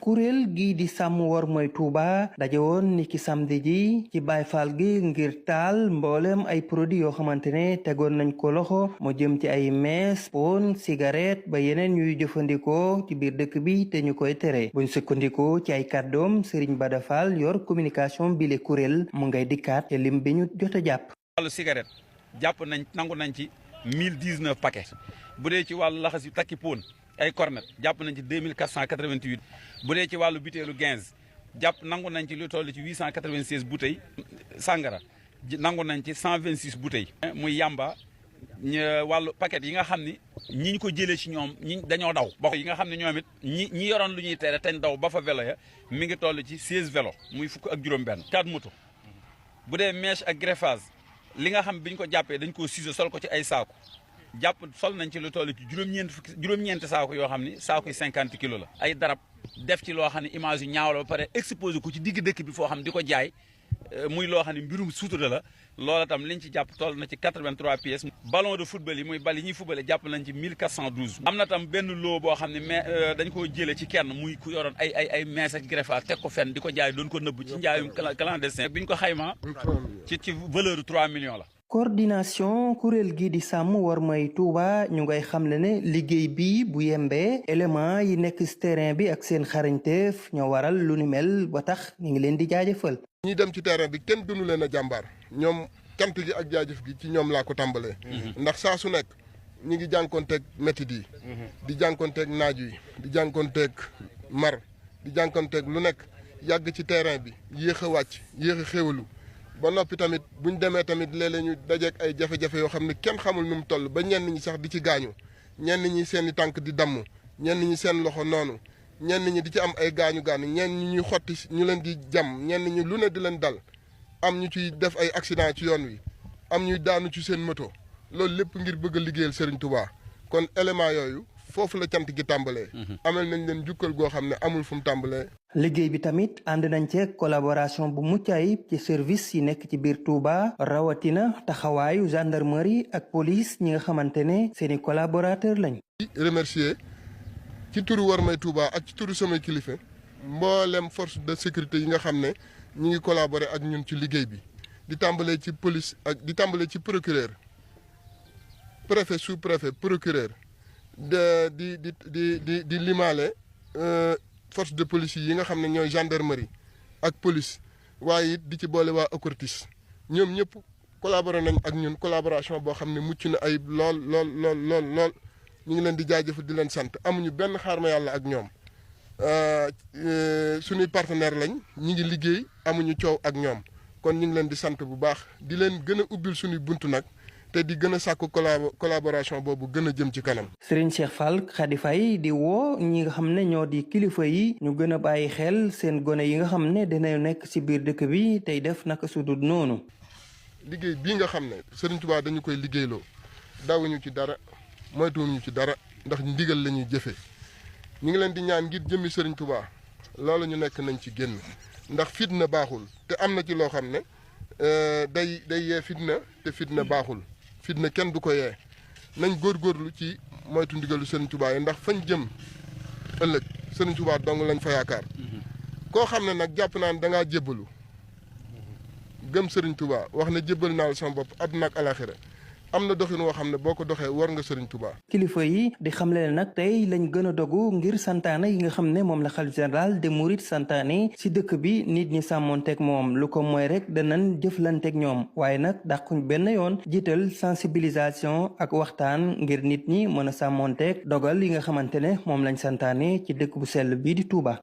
kuréel gii di sàmm wormay Touba daje woon ni ki samedi ji ci Baay Faal gi ngir taal mboolem ay produits yoo xamante ne tegoon nañ ko loxo mu jëm ci ay mees pon cigarette ba yeneen ñuy jëfandikoo ci biir dëkk bi te ñu koy tere buñ sukkandikoo ci ay kàddoom Serigne Bada Fall yor communication bi le kuréel mu ngay dikkaat te lim bi ñu jot a jàpp. wàllu cigarette jàpp nañ nangu nañ ci 1019 paquets bu dee ci wàllu laxas yu takki pon ay cornet jàpp nañ ci 2488 bu dee ci wàllu butéelu 15 jàpp nangu nañ ci lu toll ci 896 bouteilles sangara nangu nañ ci 126 bouteilles. muy yamba wàllu paquet yi nga xam ni ñi ñu ko jëlee ci ñoom ñi dañoo daw. bokk yi nga xam ne ñoom it ñi yoroon lu ñuy tere teñ daw ba fa vélo ya mi ngi toll ci 16 vélo muy fukk ak juróom-benn. 4 moto bu dee mèche ak greffage li nga xam biñ ko jàppee dañ koo ciseau sol ko ci ay saako. jàpp sol nañ ci lu toll ci juróom-ñeenti saako yoo xam ni saako yi 50 kilos la. ay darab def ci loo xam ne image yu ñaaw la ba pare exposé ko ci digg dëkk bi foo xam ne di ko jaay muy loo xam ne mbirum suutura la loola tam liñ ci jàpp toll na ci 83 pièces. ballon de football yi muy bal yi ñuy footballé jàpp nañ ci 1412. am na tam benn loo boo xam ne mais dañ koo jëlee ci kenn muy ku yoroon ay mees ak greffage teg ko fenn di ko jaay doon ko nëbb ci njaayum clandestin biñ ko xaymaa ci valeur 3 millions la. coordination kuréel gi di sàmm wormay Touba ñu ngay xamle ne liggéey bi bu yembee élément yi nekk ci terrain bi ak seen xarañteef ñoo waral lu ni mel ba tax ñu ngi leen di jaajëfal. ñi dem ci terrain bi kenn gënu leen a jàmbaar ñoom cant gi ak jaajëf gi ci ñoom laa ko tàmbalee. ndax saa su nekk ñi ngi jànkonteeg métit yi. di jànkonteeg naaj yi di jànkonteeg mar di jànkonteeg lu nekk yàgg ci terrain bi yéex a wàcc yéex a xéwalu. ba noppi tamit buñ demee tamit léeg-léeg ñu dajeek ay jafe-jafe yoo xam ne kenn xamul nu mu toll ba ñenn ñi sax di ci gaañu ñenn ñi seen i tànk di damm ñenn ñi seen loxo noonu ñenn ñi di ci am ay gaañu ñenn ñi ñuy xotti ñu leen di jam ñenn ñi lu ne di leen dal am ñu ciy def ay accident ci yoon wi am ñuy daanu ci seen moto loolu lépp ngir bëgg a liggéeyal Serigne Touba kon élément yooyu foofu la cant gi tàmbalee. amel nañ leen jukkal goo xam ne amul fu mu tàmbalee. liggéey bi tamit ànd nañ ci collaboration bu mucc ayib ci service yi nekk ci biir Touba rawatina taxawaayu gendarmerie ak police ñi nga xamante ne seeni collaborateur lañ. remercier ci turu Wormay Touba ak ci turu samay kilifa mboolem force de sécurité yi nga xam ne ñi ngi collaborer ak ñun ci liggéey bi di tàmbalee ci police ak di tàmbalee ci procureur préfet sous-préfet procureur di limaale force de police yi nga xam ne ñooy gendarmerie ak police waaye it di ci boole waa OCRTIS ñoom ñëpp collaboré nañ ak ñun collaboration boo xam ne mucc na ayib lool ñu ngi leen di jaajëfal di leen sant amuñu benn xaar ma yàlla ak ñoom suñuy partenaire lañ ñi ngi liggéey amuñu coow ak ñoom kon ñu ngi leen di sant bu baax di leen gën a ubbil suñuy buntu nag te di gën a sàkku collaboration boobu gën a jëm ci kanam. Serigne Cheikh Fall Khady Faye di woo ñi nga xam ne ñoo di kilifa yi ñu gën a bàyyi xel seen gone yi nga xam ne dina nekk ci biir dëkk bi tey def naka su dul noonu. liggéey bii nga xam ne Serigne Touba dañu koy liggéeyloo dawuñu ci dara moytuwuñu ci dara ndax ndigal la ñuy jëfee ñu ngi leen di ñaan ngir jëmmi Serigne Touba loolu ñu nekk nañ ci génn ndax fitna baaxul te am na ci loo xam ne day yee fitna te fitna baaxul. fitna kenn du ko yee nañ góorgóorlu ci moytu ndigalu Serigne Touba yi ndax fañ jëm ëllëg Serigne Touba dong lañ fa yaakaar koo xam ne nag jàpp naa ne da ngaa jébbalu gëm Serigne Touba wax ne jébbal naa la sama bopp àdduna ak alaxira am na doxin woo xam ne boo ko doxee war nga Serigne Touba. kilifa yi di xamle ne nag tey lañ gën a dogu ngir santaane yi nga xam ne moom la xalifa général des mourides santaane ci dëkk bi nit ñi sàmmoonteeg moom lu ko mooy rek danañ jëflanteeg ñoom waaye nag dàquñ benn yoon jiital sensibilisation ak waxtaan ngir nit ñi mën a sàmmoonteeg dogal yi nga xamante ne moom lañ santaane ci dëkk bu sell bii di Touba.